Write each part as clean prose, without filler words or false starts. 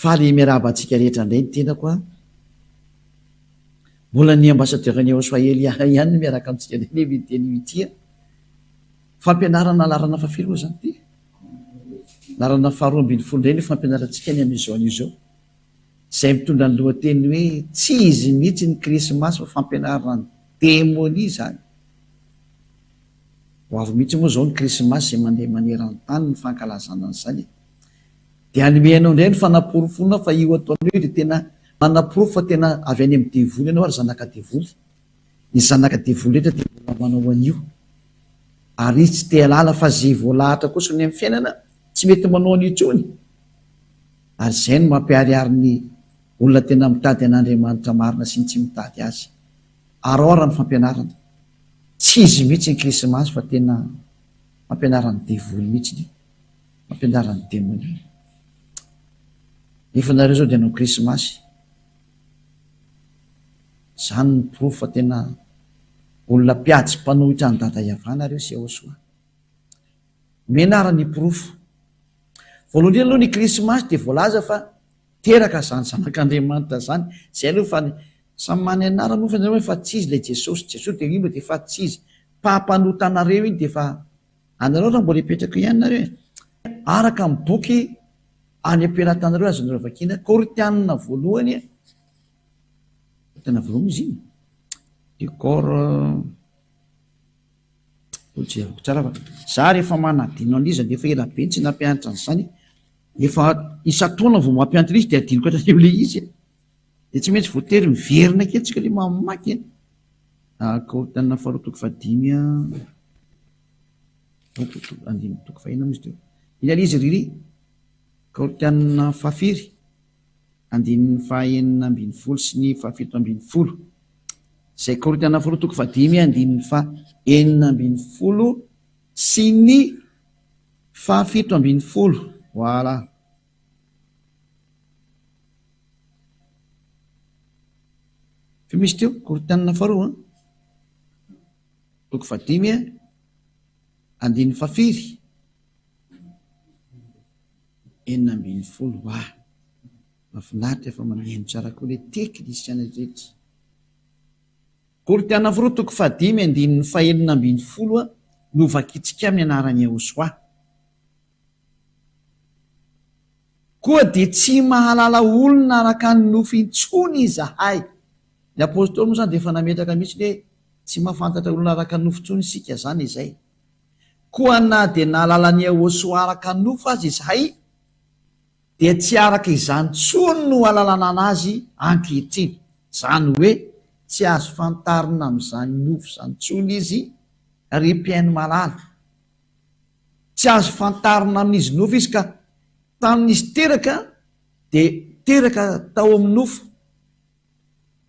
Faly miarahaba antsika rehetra indray ny tenako a. Mbola ny ambassadeur ny Oswahili ihany no miaraka amintsika indray ny miteny io ity a. Fampianarana laharana fahafiry moa izany ity? Laharana faharoa ambin'ny folo indray no fampianarantsika ny amin'izao anio izao. Izay mitondra ny lohateny hoe tsy izy mihitsy ny krismasy fa fampianarana ny demonia izany. Ho avy mihitsy moa izao ny krismasy izay mandeha maneran-tany ny fankalazana an'izany e. Dia hanome anao indray ny fanaporofoana fa io ataonao io dia tena manaporofo fa tena avy any amin'ny devoly ianao ary zanaka devoly. Ny zanaka devoly rehetra dia mbola manao an'io. Ary izy tsy te halala fa ze voalahatra kosa ny amin'ny fiainana tsy mety manao an'io intsony. Ary izay no mampiharihary ny olona tena mitady an'Andriamanitra marina sy ny tsy mitady azy. Araho ara ny fampianarana. Tsy izy mihitsy ny krismasy fa tena fampianaran'ny devoly mihitsy io. Fampianaran'ny demonia. Nefa nareo zao dia hanao krismasy. Zany no porofo fa tena olona mpiady sy mpanohitra an'i Dada Yavah nareo sy Yahoshuah. Omena ara ny porofo. Voalohany indrindra aloha ny krismasy dia voalaza fa teraka zany zanak'Andriamanitra zany. Zay aloha fa samy manana ny anarany moa fa nareo fa tsy izy ilay Jesosy. Jesosy dia io dia fa tsy izy. Mpampanota anareo iny dia efa Anareo raha mbola hipetraka eo ihany nareo e! Araka ny boky any am-pelatanareo azonareo vakiana, Korintianina voalohany, Korintianina voalohany izy iny? Décor, hojereko tsara fa za rehefa manadino an'iza dia efa ela be tsy nampianatra an'izany, efa isan-taona vao mampianatra izy dia adinoko hatrany amin'ilay izy e! Dia tsy maintsy voatery miverina kely tsika le mamaky e! Korintianina faharoa toko fahadimy a. Andininy toko fahenina moa izy teo. Inona ilay izy Riri? Korintianina fahafiry? Andininy fahenina ambin'ny folo sy ny fahafito ambin'ny folo. Izay Korintianina faharoa toko fahadimy andininy fahenina ambin'ny folo sy ny fahafito ambin'ny folo. Voilà. Fa misy teo, Korintianina faharoa an. Toko fahadimy andininy fahafiry? 16. Wah! Mahafinaritra fa maneno tsara koa ilay teknisiana rehetra. Korintiana faharoa toko fahadimy andininy fahenina ambin'ny folo no vakintsika amin'ny anaran'i Yehosua. Koa dia tsy mahalala olona araka ny nofo intsony izahay. Ny Apostoly moa izany dia efa nametraka mihitsy ny hoe tsy mahafantatra olona araka ny nofo intsony isika izany izay. Koa na dia nahalala an'i Yehosua araka ny nofo aza izahay, dia tsy araka izany intsony no ahalalana azy ankehitriny. Izany hoe tsy azo fantarina amin'izany nofo izany intsony izy, ry mpihaino malala. Tsy azo fantarina amin'izy nofo izy ka tamin'izy teraka dia teraka tao amin'ny nofo.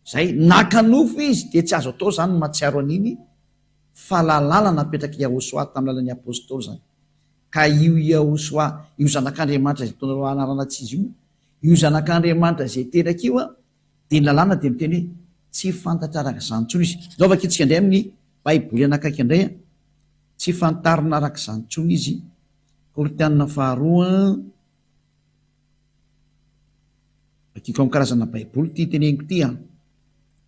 Zay, naka nofo izy dia tsy azo atao zany ny mahatsiaro an'iny fa lalàna napetrak'i Yahoshuah tamin'ny lalan'ny Apostoly zany. Ka io Yahoshuah, io Zanak'Andriamanitra izay ataonareo anarana tsy izy io, io Zanak'Andriamanitra izay teraka io an, dia ny lalàna dia miteny hoe tsy fantatra araka izany intsony izy. Izao vakintsika indray amin'ny Baiboly anakaiky indray an. Tsy fantarina araka izany intsony izy. Korintiana faharoa, Vakiko amin'ny karazana Baiboly ity teneniko ity an.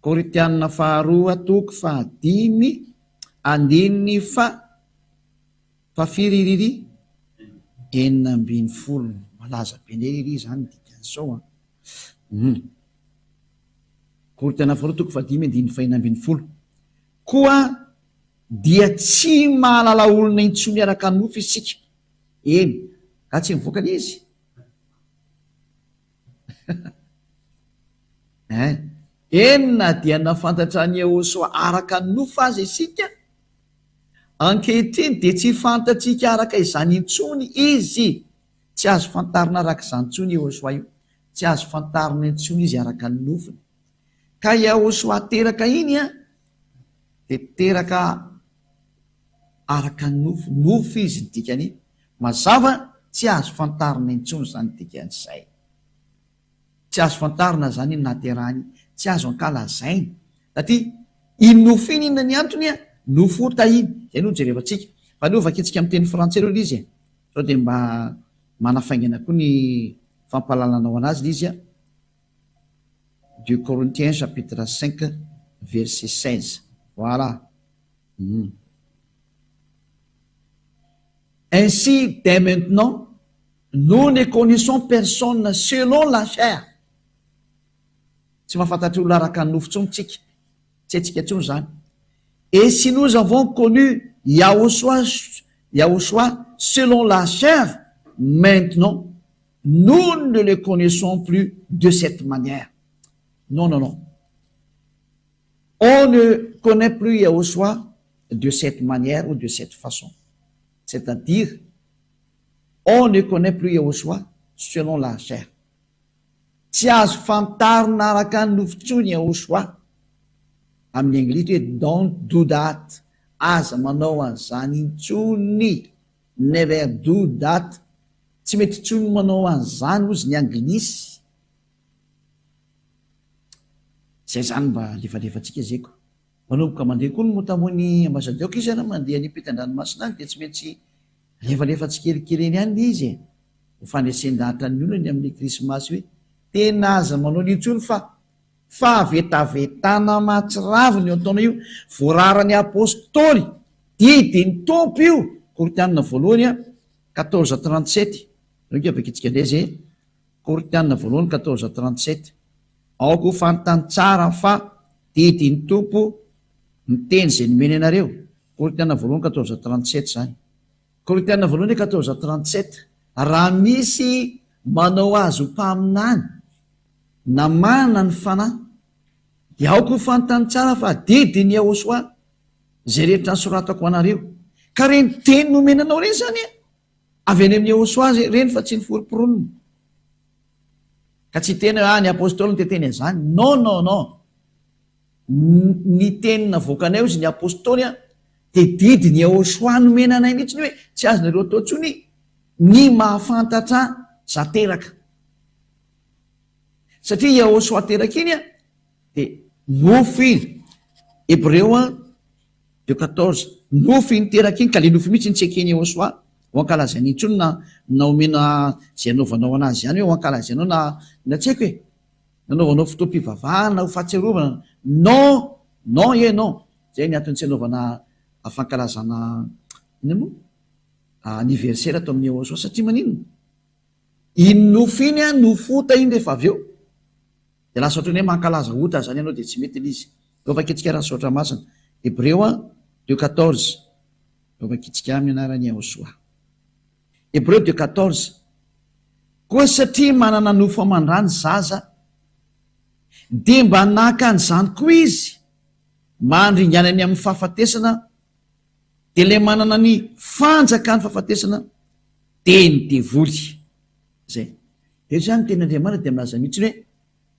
Korintiana faharoa toko fahadimy andininy fa fahafiry ry ry? 16. Malaza be indray ry ry izany ny dikan'izao an. Hum. Korintiana faharoa toko fahadimy andininy fahenina ambin'ny folo. Koa dia tsy mahalala olona intsony araka ny nofo isika. Eny, ka tsy mivoaka ilay izy? Hein. Eny na dia nahafantatra an'i Yehosua araka ny nofo aza isika, ankehitriny dia tsy fantatsika araka izany intsony izy. Tsy azo fantarina araka izany intsony Yehosua io. Tsy azo fantarina intsony izy araka ny nofony. Ka Yahoshuah teraka iny an, dia teraka araka ny nofo, nofo izy ny dikany, mazava tsy azo fantarina intsony izany dikan'izay. Tsy azo fantarina izany ny nahaterahany, tsy azo ankalazaina. Satria iny nofo iny inona ny antony an, nofo ota iny, izay no jerevantsika. Fa aleo vakintsika amin'ny teny frantsay aloha ilay izy e, sao dia mba manafaingana koa ny. fampahalalanao anazy ilay izy a. Deux Corinthiens chapitre 5 verset 16. Voilà. Hum. Ainsi, dès maintenant, nous ne connaissons personne selon la chair. Tsy mahafantatra olona araka ny nofo intsony tsika. Tsy haintsika intsony izany. Et si nous avons connu Yahoshua, Yahoshua selon la chair, maintenant, nous ne le connaissons plus de cette manière. Non, non, non. On ne connaît plus Yahoshua de cette manière ou de cette façon. C'est-à-dire, on ne connaît plus Yahoshua selon la chair. Tsy azo fantarina araka ny nofo intsony Yahoshua. Amin'ny anglisy hoe don't do that, aza manao an'izany intsony, never do that, tsy mety intsony ny manao an'izany hozy ny anglisy. Zay zany mba alefalefantsika zay ko. Manomboka mandeha koa ny motamoin'ny ambasadaoko izy an, mandeha any ampitan-dranomasina any dia tsy maintsy alefalefa tsikelikely eny ihany ilay izy e. Ho fandresen-dahatra ny olona ny amin'ilay krismasy hoe tena aza manao an'io intsony fa fahavetavetana mahatsiravina io ataonao io, voararan'ny apostoly, didin'ny Tompo io, Korintianina voalohany a, quatorze trente-sept, aleo ange vakintsika indray izay e. Korintiana voalohany quatorze trente-sept, Aoka ho fantany tsara fa didin'ny Tompo ny teny izay nomeny anareo. Korintiana voalohany quatorze trente-sept izany. Korintiana voalohany quatorze trente-sept, Raha misy manao azy ho mpaminany na manana ny Fanahy, dia aoka ho fantany tsara fa didin'i Yahoshuah izay rehetra nosoratako ho anareo. Ka ireny teny nomena anao ireny izany an! Avy any amin'i Yehosua ireny fa tsy ny foromporonina. Ka tsy hiteny hoe ah ny apostoly no teteny an'izany. Non non non. Ny teny navoakanay hozy ny apostoly an, dia didin'i Yehosua nomena anay mihitsy ny hoe tsy azonareo atao intsony ny mahafantatra za teraka. Satria Yehosua teraka iny an, dia nofo iny. Hebreo an, De quatorze. Nofy iny teraka iny ka le nofy mihitsy iny tsy eken'i Yehosua ho ankalazaina intsony na na omena izay anaovanao anazy ihany hoe ho ankalazainao na na tsy haiko e! Nanaovanao fotoam-pivavahana ho fahatsiarovana non! Non et non! Zay ny antony tsy anaovana fankalazana inona moa? Anniversaire ato amin'i Yehosua satria maninona? Iny nofy iny an nofy ota iny rehefa avy eo. Dia lasa ohatran'ny hoe mankalaza ota zany ianao dia tsy mety ilay izy. Ndao vakintsika raha soratra masina. Hebreo a, deux quatorze. Ndao vakintsika amin'ny anaran'i Yahoshuah. Hebreo deux quatorze. Koa satria manana nofo aman-dra ny zaza, dia mba naka an'izany koa izy, mba handringanany amin'ny fahafatesana, dia ilay manana ny fanjakan'ny fahafatesana, dia ny devoly. Izay. Eto izany ny tenin'Andriamanitra dia milaza mihitsy hoe,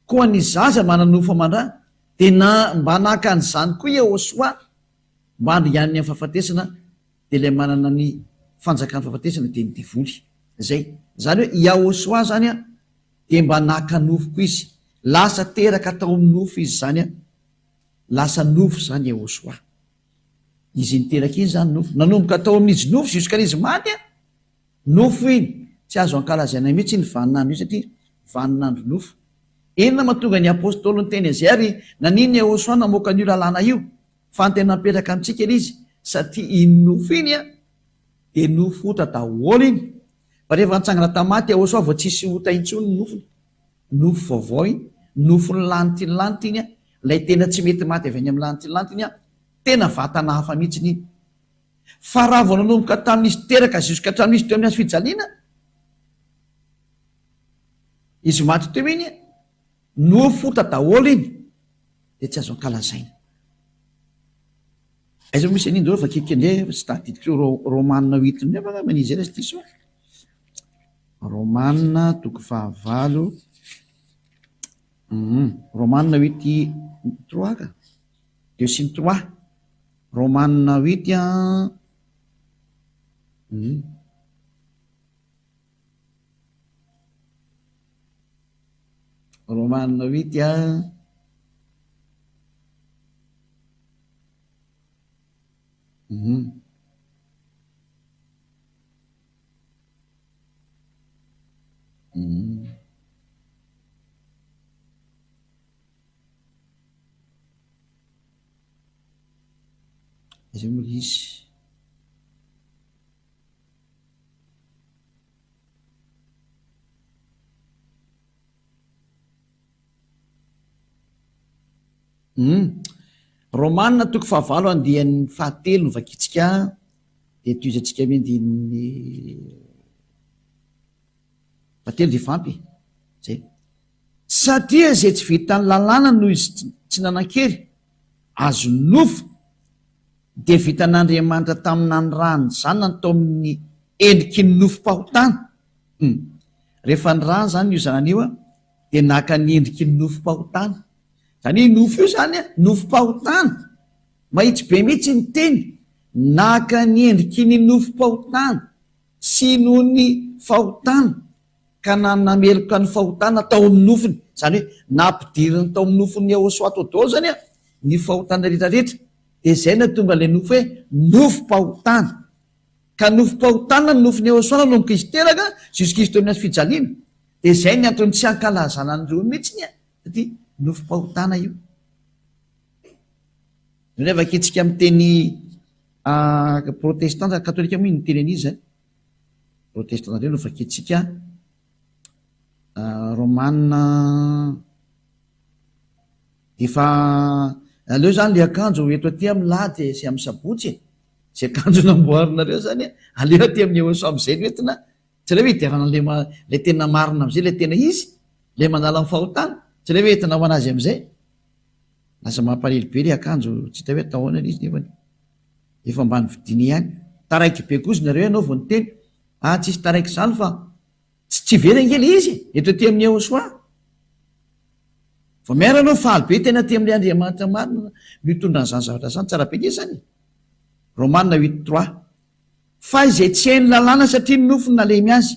Koa ny zaza mana-nofo aman-dra dia na mba naka an'izany koa Yehosua mba handringaniny amin'ny fahafatesana dia ilay manana ny fanjakan'ny fahafatesana dia ny devoly. Izay. Izany hoe Yahosua izany an, dia mba naka nofo koa izy. Lasa teraka tao amin'ny nofo izy izany an. Lasa nofo izany Yahosua. Izy niteraka iny izany nofo. Nanomboka tao amin'izy nofo jusqu'à izy maty an. Nofo iny, tsy azo ankalazaina mihitsy iny vaninandro iny satria vaninandro nofo. Inona mahatonga ny Apostoly niteny an'izay ary naninona Yehosua namoaka an'io lalàna io? Fa ny tena mipetraka amintsika ilay izy satria iny nofo iny an, dia nofo ota daholo iny. Fa rehefa nitsangana tamin'ny maty Yehosua vao tsisy ota intsony ny nofony. Nofo vaovao iny, nofon'ny lanitry ny lanitra iny an, ilay tena tsy mety maty avy any amin'ny lanitry ny lanitra iny an, tena vatana hafa mihitsy iny. Fa raha vao nanomboka tamin'izy teraka jusqu'à hatramin'izy teo amin'ny hazo fijaliana, izy maty teo iny, nofo ota daholo iny, dia tsy azo ankalazaina. Aiza moa misy an'iny daholo fa akaiky indray fa tsy tadidiko Romana huit indray fa angamba izy ela sy diso. Romana toko fahavalo. Romana huit trois ka. Deux sy ny trois. Romana huit an. Hum. Romana huit an. Hum. Hum. Aiza moa ilay izy? Hum. Romana toko fahavalo andiany fahatelo no vakintsika dia tohizantsika amin'ny andininy fahatelo dia efa ampy e. Zay. Satria izay tsy vitan'ny lalàna noho izy tsy nanan-kery, azon'ny nofo, dia vitan'Andriamanitra tamin'ny nanirahany ny Zanany tao amin'ny endriky ny nofom-pahotana. Hum. Rehefa nirahany izany io Zanany io, dia naka ny endriky ny nofom-pahotana. Izany hoe nofo io izany, nofom-pahotana. Mahitsy be mihitsy ny teny, naka ny endriky ny nofom-pahotana sy noho ny fahotana ka nanameloka ny fahotana tao amin'ny nofony, izany hoe nampidiriny tao amin'ny nofon'i Yahoshuah tao daholo izany ny fahotana rehetra rehetra, dia izay no nahatonga ilay nofo hoe nofom-pahotana. Ka nofom-pahotana ny nofon'i Yahoshuah nanomboka izy teraka jusqu'izy teo amin'ny hazo fijaliana, dia izay ny antony tsy hankalazana an'ireo mihitsy satria nofom-pahotana io. Indray vakintsika amin'ny teny protestanta, katolika moa iny teny an'izy zany. Protestanta indray no vakintsika Romana efa aleo zany le akanjo eto aty amin'ny lahady sy amin'ny sabotsy e. Zay akanjo namboarinareo zany aleo aty amin'ny EOSO am'izay no entina. Tsy aleo hoe hiderana an'le le tena marina am'izay le tena izy, le manala ny fahotana. Tsy aleo hoe entina ho an'azy am'izay. Lasa mampalahelo be le akanjo tsy hita hoe atao ahoana le izy nefany efa mba novidiana ihany. Taraiky be kosa nareo ianao vao niteny ah tsisy taraiky izany fa tsy tsy very ange le izy e! Eto aty amin'ny Yehosua. Vao miara anao faly be tena aty amin'ilay Andriamanitra marina mitondra an'izany zavatra izany tsara be nge izany e! Romana huit trois Fa izay tsy hain'ny lalàna satria ny nofony nalemy azy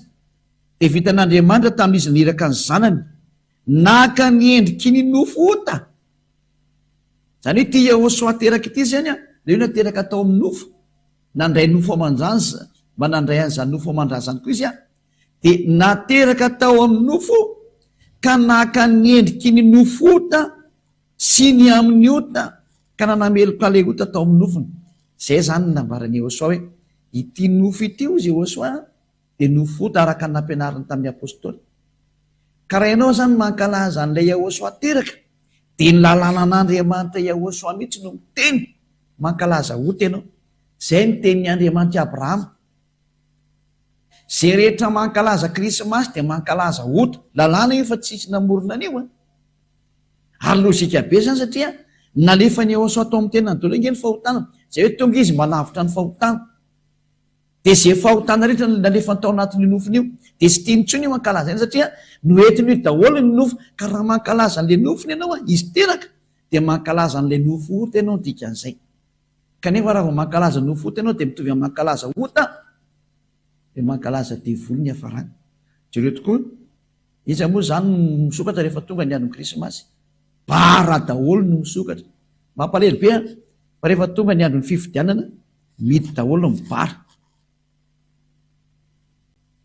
dia vitan'Andriamanitra tamin'izy niraka ny zanany Naka ny endriky ny nofo ota. Izany hoe ity Yehosua teraka ity izany an, ilay hoe nateraka tao amin'ny nofo, nandray nofo aman-jaza, mba nandray an'izany nofo aman-dra izany koa izy an, dia nateraka tao amin'ny nofo ka naka ny endriky ny nofo ota sy ny amin'ny ota ka nanameloka ilay ota tao amin'ny nofony. Izay izany no nambaran'i Yehosua hoe ity nofo ity hozy Yehosua an, dia nofo ota araka ny nampianariny tamin'ny Apostoly. Ka raha ianao izany mankalaza an'ilay Yahoshuah teraka, dia ny lalànan'Andriamanitra Yahoshuah mihitsy no miteny, mankalaza ota ianao. Izay ny tenin'i Andriamanitr'i Abrahama. Izay rehetra mankalaza Krismasy dia mankalaza ota. Lalàna io fa tsisy namorona an'io an. Ary lojika be izany satria nalefan'i Yahoshuah tao amin'ny tenany daholo ange ny fahotana. Izay hoe tonga izy manavotra ny fahotana. Dia izay fahotana rehetra nalefany tao anatin'io nofony io, dia tsy tiany intsony io ankalazaina satria noentiny io daholo ny nofo, ka raha mankalaza an'ilay nofony ianao an, izy teraka, dia mankalaza an'ilay nofo ota ianao ny dikan'izay. Kanefa raha vao mankalaza nofo ota ianao dia mitovy amin'ny mankalaza ota, dia mankalaza devoly ny hiafarany. Jereo tokoa, iza moa izany no misokatra rehefa tonga ny andron'ny krismasy? Bara daholo no misokatra. Mampalahelo be an, fa rehefa tonga ny andron'ny fifidianana, Mihidy daholo ny bar.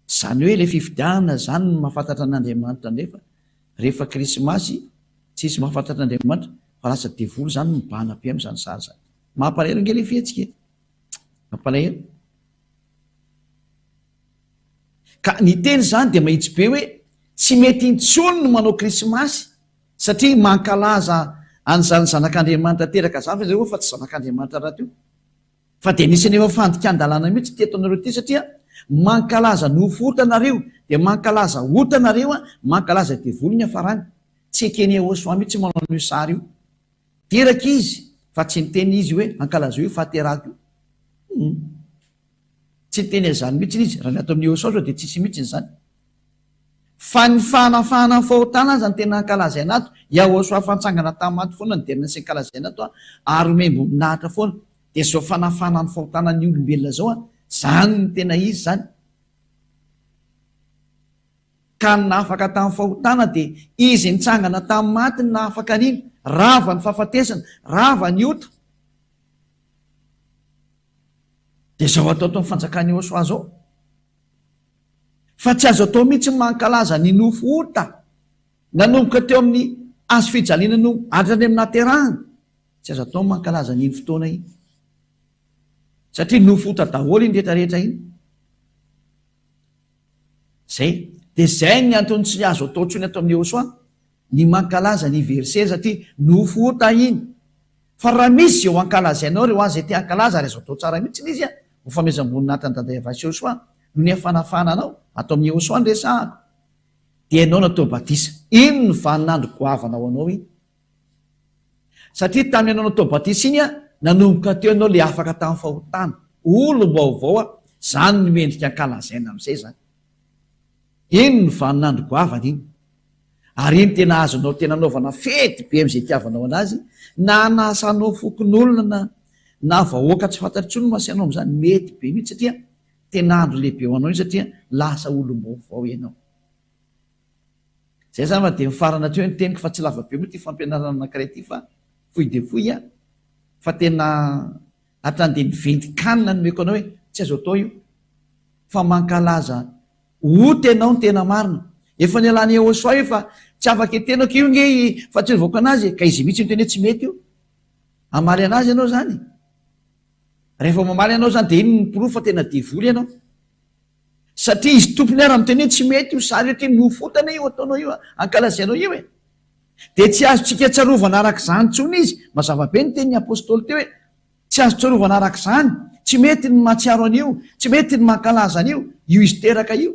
Izany hoe ilay fifidianana izany no mahafantatra an'Andriamanitra nefa rehefa krismasy tsisy mahafantatra an'Andriamanitra fa lasa devoly izany no mibahana be amin'izany sary izany. Mampalahelo ange ilay fihetsika e. Mampalahelo. Ka ny teny izany dia mahitsy be hoe tsy mety intsony ny manao krismasy satria mankalaza an'izany zanak'Andriamanitra teraka izany fa izay ho'a fa tsy zanak'Andriamanitra rahateo. Fa dia nisy anefa fandikan-dalàna mihitsy teto anareo ity satria mankalaza nofo ota nareo dia mankalaza ota nareo an, mankalaza devoly ny hafarany. Tsy eken'i Yehosua mihitsy manao an'io sary io. Teraka izy fa tsy niteny izy hoe ankalazao io fahaterahako io. Hum. Tsy niteny an'izany mihitsy izy. Raha ny ato amin'ny Yehosua zao dia tsisy mihitsy izany. Fa ny fanafahana ny fahotana aza no tena ankalazaina ato. Yahoshuah fantsangana tamin'ny maty foana no derina sy ankalazaina ato ary omem-boninahitra foana. Dia izao fanafahana ny fahotana ny olombelona izao an, izany no tena izy izany. Ka ny nahafaka tamin'ny fahotana dia izy nitsangana tamin'ny maty no nahafaka an'iny. Rava ny fahafatesana, rava ny ota. Dia izao atao ato amin'ny fanjakan'i Yahoshuah izao. Fa tsy azo atao mihitsy ny mankalaza ny nofo ota nanomboka teo amin'ny hazo fijaliana no hatrany amin'ny nahaterahana. Tsy azo atao ny mankalaza an'iny fotoana iny. Satria nofo ota daholo iny rehetra rehetra iny. Zay. Dia zay ny antony tsy azo atao intsony ato amin'ny Yehosua ny mankalaza anniversaire satria nofo ota iny. Fa raha misy izay ho ankalazainao re ho an'izay te hankalaza ary azo atao tsara mihitsy ilay izy an, ho famehezam-boninahitra an'i Dada Yavah sy Yehosua noho ny hafanafana anao, ato amin'ny Yehosua no resahako. Dia ianao natao batisa. Iny ny vaninandro goavana ho anao iny. Satria tamin'ny ianao natao batisa iny an, nanomboka teo ianao le afaka tamin'ny fahotana, olom-baovao an, zany no mendrika ankalazaina amin'izay zany. Iny ny vaninandro goavana iny. Ary iny tena azonao tena anaovana fety be amin'izay itiavanao anazy, na anasanao fokonolona na na vahoaka tsy fantatra intsony no asainao amin'izany, mety be mihitsy satria tena andro lehibe ho anao iny satria lasa olom-baovao ianao. Zay zany fa dia mifarana hatreo ny teniko fa tsy lava be moa ity fampianarana anankiray ity fa fohy dia fohy an! Fa tena hatrany dia miventin-kanina no omeko anao hoe tsy azo atao io fa mankalaza ota ianao ny tena marina. Efa nialan'i Yehosua io fa tsy afaka etenako io nge i fa tsy nivoaka anazy e! Ka izy mihitsy niteny hoe tsy mety io. Hamaly anazy ianao zany? Rehefa mamaly ianao zany dia iny ny porofo fa tena devoly ianao. Satria izy tompony ara miteny hoe tsy mety io sary io ty nofotana io ataonao io ankalazainao io e! Dia tsy azontsika tsarovana araka izany intsony izy, mazava be ny tenin'ny apostoly teo hoe tsy azo tsarovana araka izany, tsy mety ny mahatsiaro an'io, tsy mety ny mankalaza an'io, io izy teraka io.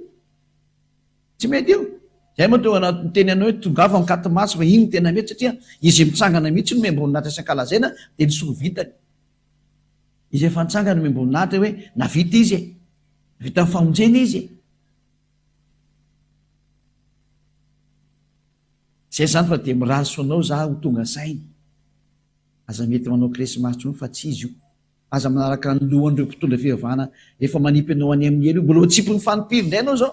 Tsy mety io. Izay moa tonga niteny anao hoe tongava mikati-maso fa iny no tena mety satria izy mitsangana mihitsy no omem-boninahitra sy ankalazaina dia ny soa vitany. Izy efa nitsangana omem-boninahitra hoe navita izy e! Vita ny famonjena izy e! Zay zany fa dia mirary soa anao za ho tonga saina. Aza mety manao krismasy intsony fa tsy izy io. Aza manaraka ny lohan'ireo mpitondra fivavahana efa manipy anao any amin'ny helo io. Mbola ho tsipin'ny fanipiry indray ianao zao.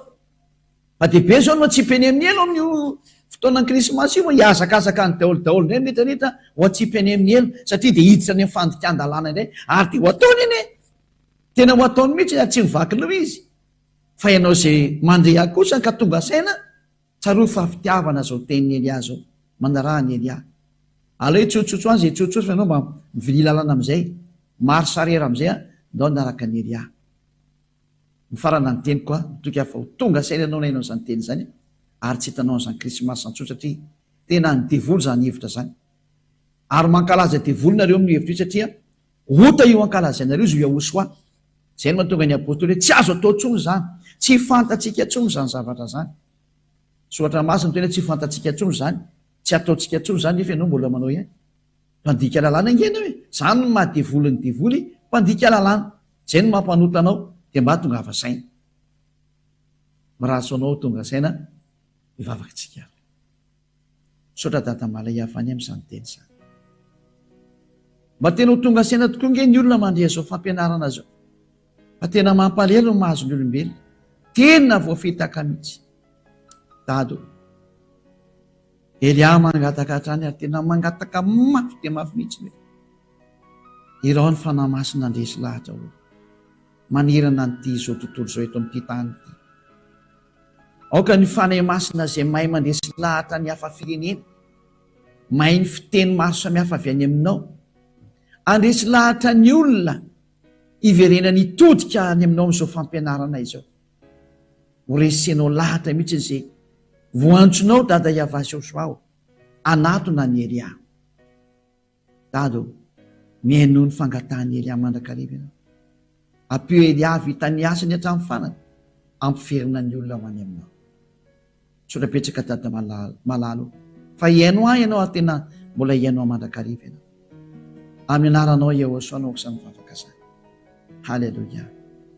Fa dia be zao no atsipy any amin'ny helo amin'io fotoanan'ny krismasy io. Hihazakazaka any daholo daholo indray ny rehetra rehetra ho atsipy any amin'ny helo satria dia hiditra any amin'ny fandikan-dalàna indray ary dia ho ataony anie. Tena ho ataony mihitsy ary tsy mivaky loha izy. Fa ianao izay mandre ahy kosa ka tonga saina, tsarovy fa fitiavana izao tenin'i Elia izao. Manaraha an'i Elia. Aleo hitsotsotso any izay hitsotsotso fa ianao mba mivilia lalana amin'izay. Marche arrière amin'izay an, ndao hanaraka an'i Elia. Mifarana ny teniko an, mitoky aho fa ho tonga saina ianao na ianao izany teny izany ary tsy hitanao an'izany krismasy izany intsony satria tena an'ny devoly izany hevitra izany. Ary mankalaza devoly nareo amin'io hevitra io satria Ota io ankalazainareo izy io Yahoshuah. Izay no mahatonga ny Apostoly hoe tsy azo atao intsony izany. Tsy fantatsika intsony izany zavatra izany. Soratra Masina miteny hoe tsy fantatsika intsony izany, tsy ataontsika intsony izany nefa ianao mbola manao ihany. Mpandika lalàna ange ianao e! Izany no maha devoly ny devoly, mpandika lalàna. Izay no mampanota anao, dia mba tongava saina. Mirary soa anao ho tonga saina, hivavaka isika ary. Misaotra Dada Malay avy any amin'izany teny izany. Mba tena ho tonga saina tokoa nge ny olona mandre izao fampianarana izao. Fa tena mampalahelo ny mahazo ny olombelona. Tena voafitaka mihitsy. Dada o. Elia mangataka hatrany ary tena mangataka mafy dia mafy mihitsy hoe irao ny Fanahy Masina handresy lahatra olona manerana an'ity izao tontolo izao eto amin'ity tany ity. Aoka ny Fanahy Masina izay mahay mandresy lahatra ny hafa firenena, mahay ny fiteny maro samihafa avy any aminao, handresy lahatra ny olona hiverenany hitodika any aminao amin'izao fampianarana izao. Ho resenao lahatra mihitsy izay voantsonao Dada Yavah Joshua o, hanatona an'i Elia. Dada o, mihainoa ny fangatahan'i Elia mandrakariva ianao. Ampio Elia hahavita ny asany hatramin'ny farany, hampiverina ny olona ho any aminao. Misaotra betsaka Dada malala o, fa hihaino ahy ianao ary tena mbola hihaino ahy mandrakariva ianao. Amin'ny anaranao Yehosua no aok'izany vavaka izany. Haleloia.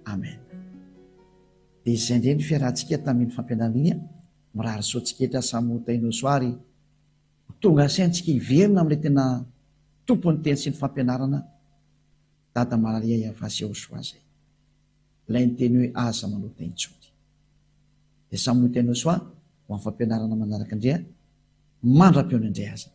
Amen. Dia izay indray ny fiarahantsika tamin'iny fampianarana iny. Mirary soa antsika rehetra samy ho tahinao soa ary Ho tonga asaintsika hiverina amin'ilay tena Tompon'ny teny sy ny fampianarana, Dada Malaria Yavah Yehoshua izay. Ilay niteny hoe aza manota intsony. Dia samy ho tahinao soa ho amin'ny fampianarana manaraka indray mandra-pihaona indray aza.